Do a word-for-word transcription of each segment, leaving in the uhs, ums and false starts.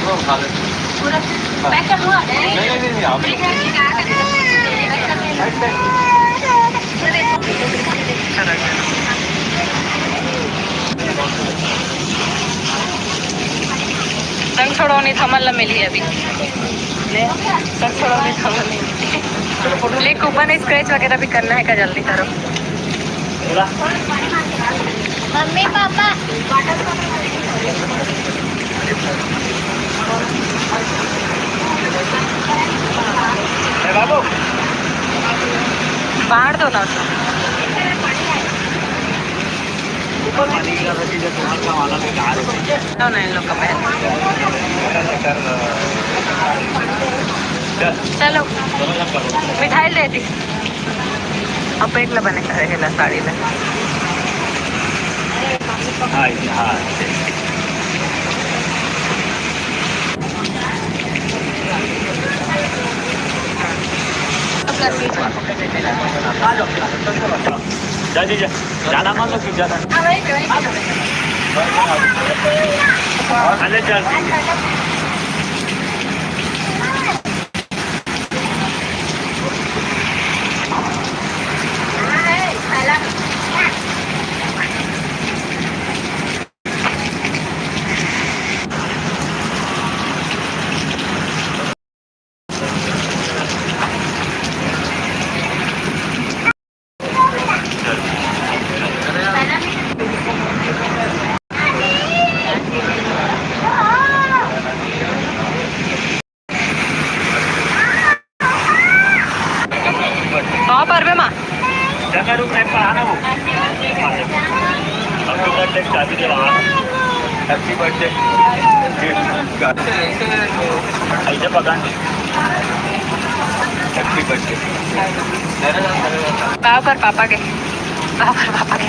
पूरा उठा ले। पूरा पैक कर दूँ आपको? नहीं, नहीं, नहीं, नहीं, आप संग छोड़ो नहीं, थमल ला मिली अभी। ले, संग छोड़ो नहीं, थमल नहीं मिली। ले, कूपन स्क्रैच वगैरह भी करना है का? जल्दी करो। Mummy papa. बांट दो ना उसको। ऊपर पानी गिरा था, सीधे तुम्हारा काम आना बेकार है। लो ना इन लोग का पैर। चलो, मिठाई ले दी। अब एक ला बने करे है ला साड़ी ला। हाँ, हाँ। जा, जा, जा। ज्यादा मत लो, ज्यादा। अरे, चल। हाँ, परबे माँ। जगह रुक रहे, पर आना वो। Happy birthday, शादी के बाद। Happy birthday। ऐसे पकड़। Happy birthday। पाव पर पापा के। पाव पर पापा के।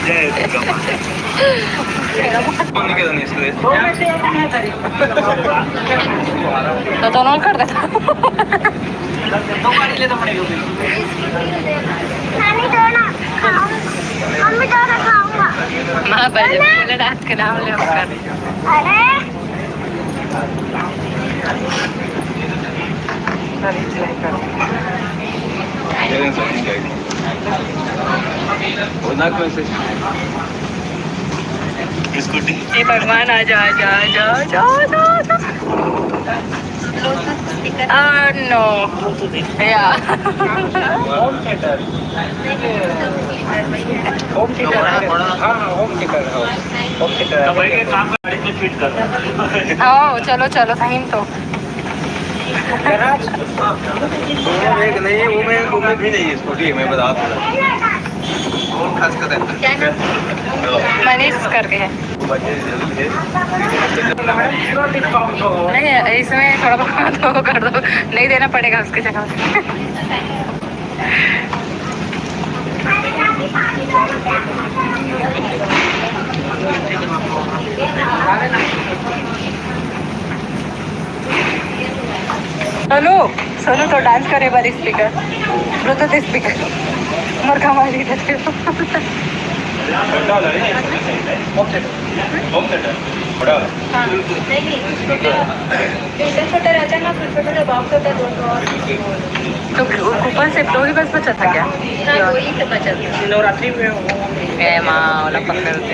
जय दुर्गा माँ। कौन निकल नहीं इसलिए? तो दोनों कर देता। मम्मी दो ना खाऊं, मम्मी दो ना खाऊंगा। माँ पहले बोले रात के नाम ले कर। अरे। स्कूटी। हे भगवान, आजा, आजा, आजा, आजा, आजा, आजा। Oh, no. Yeah. Home theater. Home theater है। हाँ, हाँ, home theater है। Home theater है। तो भाई, ये काम गाड़ी में फिट कर। आओ, चलो, चलो, सही में तो। दोनों एक नहीं है, वो में, वो में भी नहीं है, स्कूटी है, मैं बता दूँ। कौन खर्च कर देता? क्या नाम? मनीष करके है। नहीं, इसमें थोड़ा बहुत वो कर दो, नहीं देना पड़ेगा उसके जगह। सोनू, सोनू तो डांस करे बर स्पीकर, ब्लूटूथ स्पीकर, मोर कमाल ही देते। छोटा वाला है। Home theatre. Home theatre. बड़ा वाला। हाँ, नहीं, नहीं, छोटा, छोटा रहता है ना, फिर छोटा बॉक्स होता है, दो सौ। तो कूपन सिर्फ दो ही बस बचा था क्या? हाँ, दो ही तो बचा था। नवरात्रि में वो ए माँ, ओला पकड़ते।